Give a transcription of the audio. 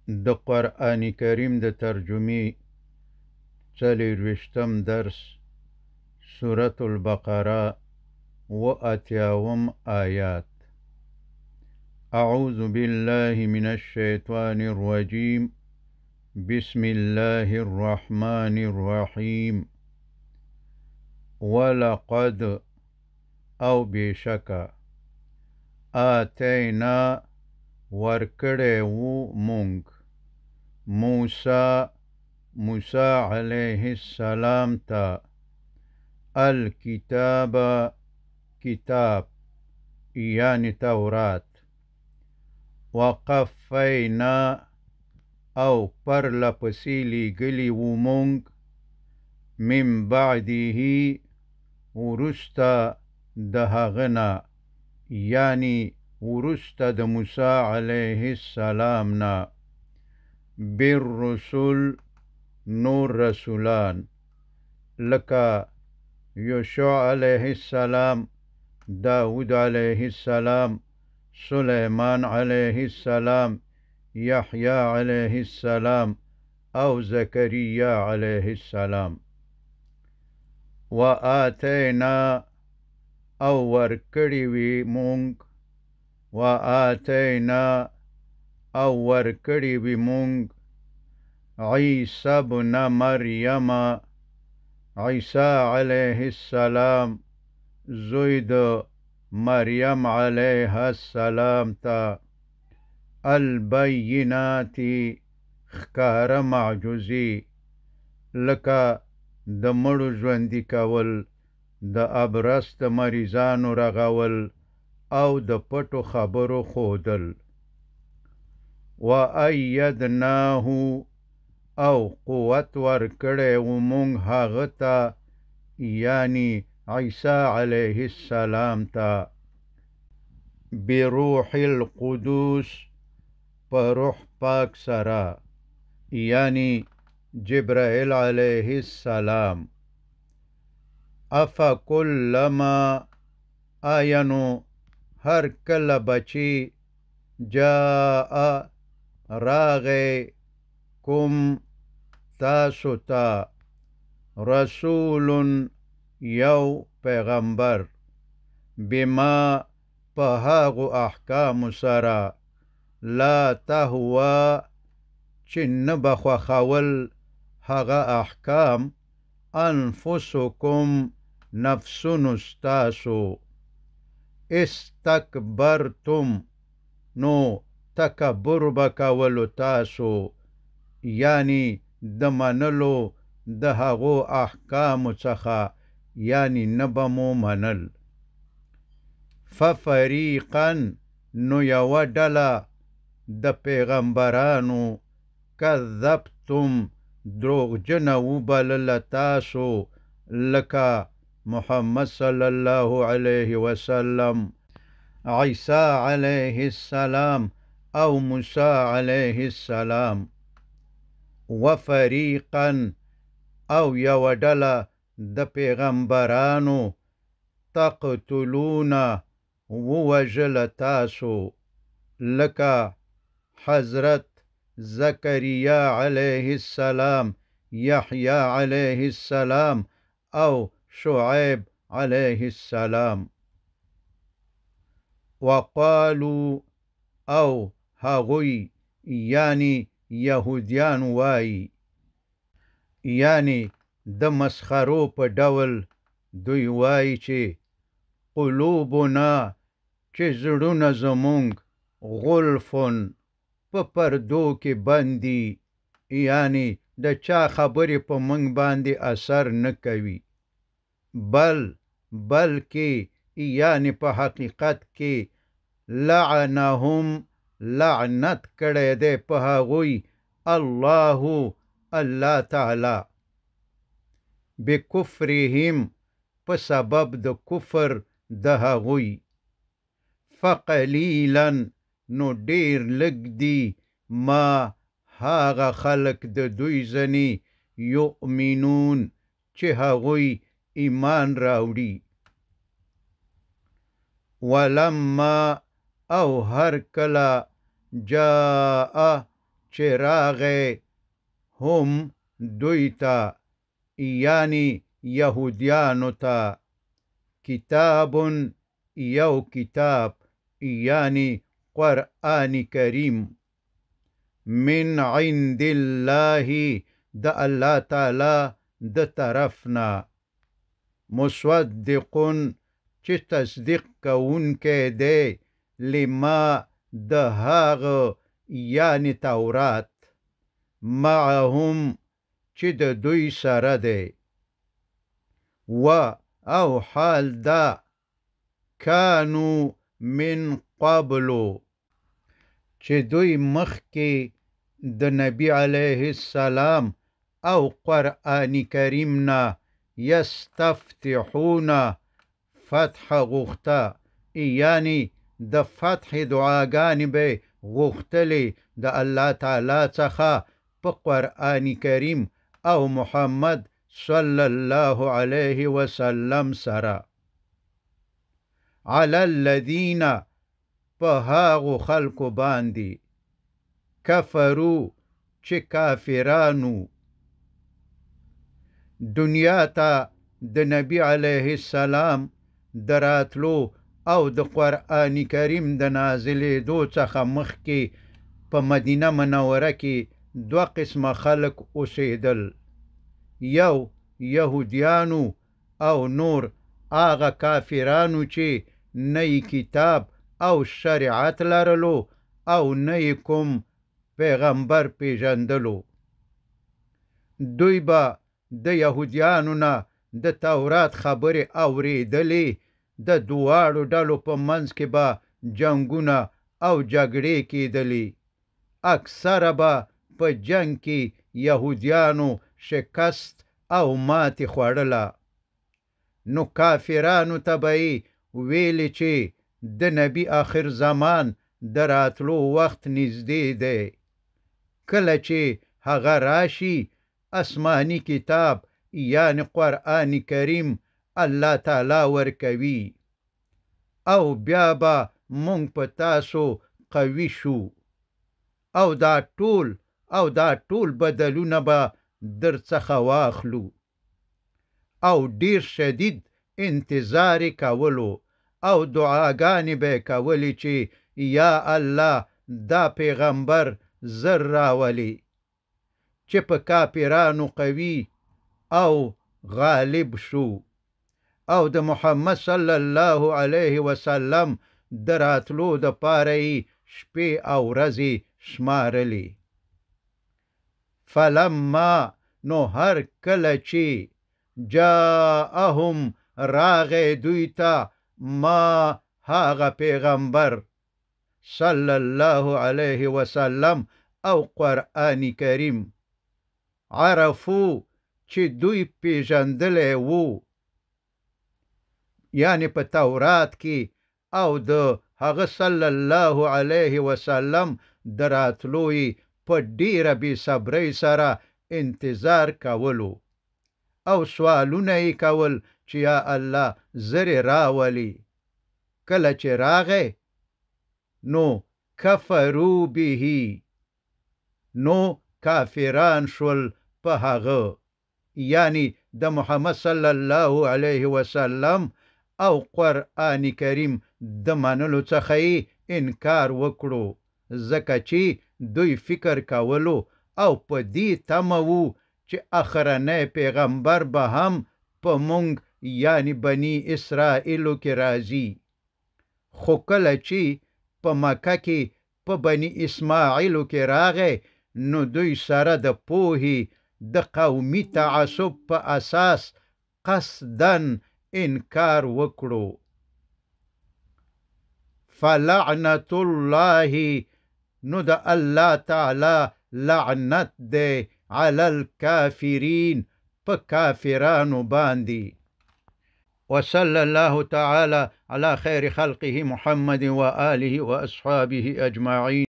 د قرآن کریم د ترجمې څلېرویشتم درس، سورة البقره، 87 آیات. اعوذ بالله من الشیطان الرجیم، بسم الله الرحمن الرحیم. ولقد، او بېشکه، آتینا، ورکړی وو مونږ، موسی، موسی علیه السلام ته، الکتاب، کتاب یعنی تورات، وقفینا، او پرله پسې لیږلي وو مونږ، من بعده، وروسته د هغه نه، یعنی وروسته د موسی علیه السلام نه، بالرسل، نور رسولان، لکه یوشع علیه السلام، داود علیه السلام، سلیمان علیه السلام، یحیی علیه السلام، او زکریا علیه السلام. وآتینا، او ورکړي وي مونږ، وآتینا، او ورکړي وي مونږ، عیسی ابن مریم، عیسی علیه السلام زوی د مریم علیه السلام ته، البینات، ښکاره معجزې، لکه د مړو ژوندي کول، د ابرص د مریضانو رغول، او د پټو خبرو ښودل. وأیدناه، او قوت ورکړی و مونږ هغه ته، یعنی عیسی علیه السلام ته، بروح القدوس، په روح پاک سره، یعنی جبرائیل علیه السلام. افکلما، آیا نو هر کله به چې جاء، راغی، کوم تاسو ته، رسول، یو پیغمبر، بما، په هغو احکامو سره، لا تهوا، چې نه به خوښول هغه احکام، انفسکم، نفسونو ستاسو، استکبرتم، نو تکبر به کولو تاسو، یعنی د منلو د هغو احکامو څخه، یعنی نه به مو منل. ففریقا، نو یوه ډله د پیغمبرانو، کذبتم، دروغجنه وبلله تاسو، لکه محمد صلی الله علیه وسلم، عیسی علیه السلام، او موسی علیه السلام. وفریقا، او یوه ډله د پیغمبرانو، تقتلون، ووژله تاسو، لکه حضرت زکریا علیه السلام، یحیی علیه السلام، او شعیب علیه السلام. وقالو، او هغوی یعنی یهودیان وایي، یعنی د مسخرو په ډول دوی وایي چې قلوبنا، چې زړونه زمونږ، غلفن، په پردو کې بندي، یعنی د چا خبرې په مونږ باندې اثر نه کوي، بل، بلکې، یعنی په حقیقت کې، لعنهم، لعنت کړی دی په هغوی، الله، الله تعالی، بکفرهم، په سبب د کفر د هغوی، فقلیلا، نو ډیر لږ دي، ما، هغه خلک د دوی ځنې، یؤمنون، چې هغوی ایمان راوړي. ولما، او هر کله، جاء، چې راغی هم دوی ته، یعنی یهودیانو ته، کتاب یو کتاب، یعنی قرآن کریم، من عند الله د الله تعالی د طرفنا، مصدق چې تصدیق کوونکی دی لما د هغه یعنی تورات، معهم چې د دوی سره دی، و او حال دا کانو من قبلو چې دوی مخکې د نبی علیه السلام او قرآن کریم نه یستفتحون فتح غوښته، یعنی د فتح دعاګانې به غوښتلې د الله تعالی څخه په قرآن کریم او محمد صلی الله علیه وسلم سره. علی الذین په هغو خلکو باندې کفرو چې کافرانو. دنیا ته د نبی علیه السلام د راتلو او د قرآن کریم د نازلېدو څخه مخکې په مدینه منوره کې دوه قسمه خلک اوسېدل، یو یهودیانو او نور هغه کافرانو چې نه یې کتاب او شریعت لرلو او نه یې کوم پیغمبر پیژندلو. دوی به د یهودیانو نه د تورات خبرې اورېدلې، د دواړو ډلو په منځ کې به جنګونه او جګړې کېدلې. اکثره به په جنګ کې یهودیانو شکست او ماتې خوړله. نو کافرانو ته به یې ویلې چې د نبی آخر زمان د راتلو وخت نږدې دی، کله چې هغه راشي آسماني کتاب یعنی قرآن کریم الله تعالی ورکوي او بیا به مونږ په تاسو قوي شو او دا ټول بدلونه به در څخه واخلو. او ډیر شدید انتظار یې کولو او دعاګانې به یې کولې چې یا الله دا پیغمبر زر راولي چې په کافرانو قوي او غالب شو او د محمد صلی الله علیه وسلم د راتلو دپاره یې شپې او ورځې شمارلې. فلما نو هر کله چې جاءهم راغی دوی ته ما هغه پیغمبر صلی الله علیه وسلم او قرآن کریم، عرفو چې دوی پیژندلی وو، یعنی په تورات کې او د هغه صلی الله علیه وسلم د راتلو یې په ډیره بې صبرۍ سره انتظار کولو او سوالونه یې کول چې یا الله زر یې راولي. کله چې راغی نو کفرو به، نو کافران شول په هغه، یعنی د محمد صلی الله علیه وسلم او قرآن کریم د منلو څخه یې انکار وکړو، ځکه چې دوی فکر کولو او په دې تمه وو چې اخرنی پیغمبر به هم په مونږ یعنی بني اسرائیلو کې راځي. خو کله چې په مکه کې په بني اسماعیلو کې راغی نو دوی سره د پوهې د قومي تعصب په اساس قصداً انکار وکړو. فلعنة الله، نو د الله تعالی لعنت دی علی الکافرین، په کافرانو باندې. وصلى الله تعالى على خير خلقه محمد وآله وأصحابه أجمعين.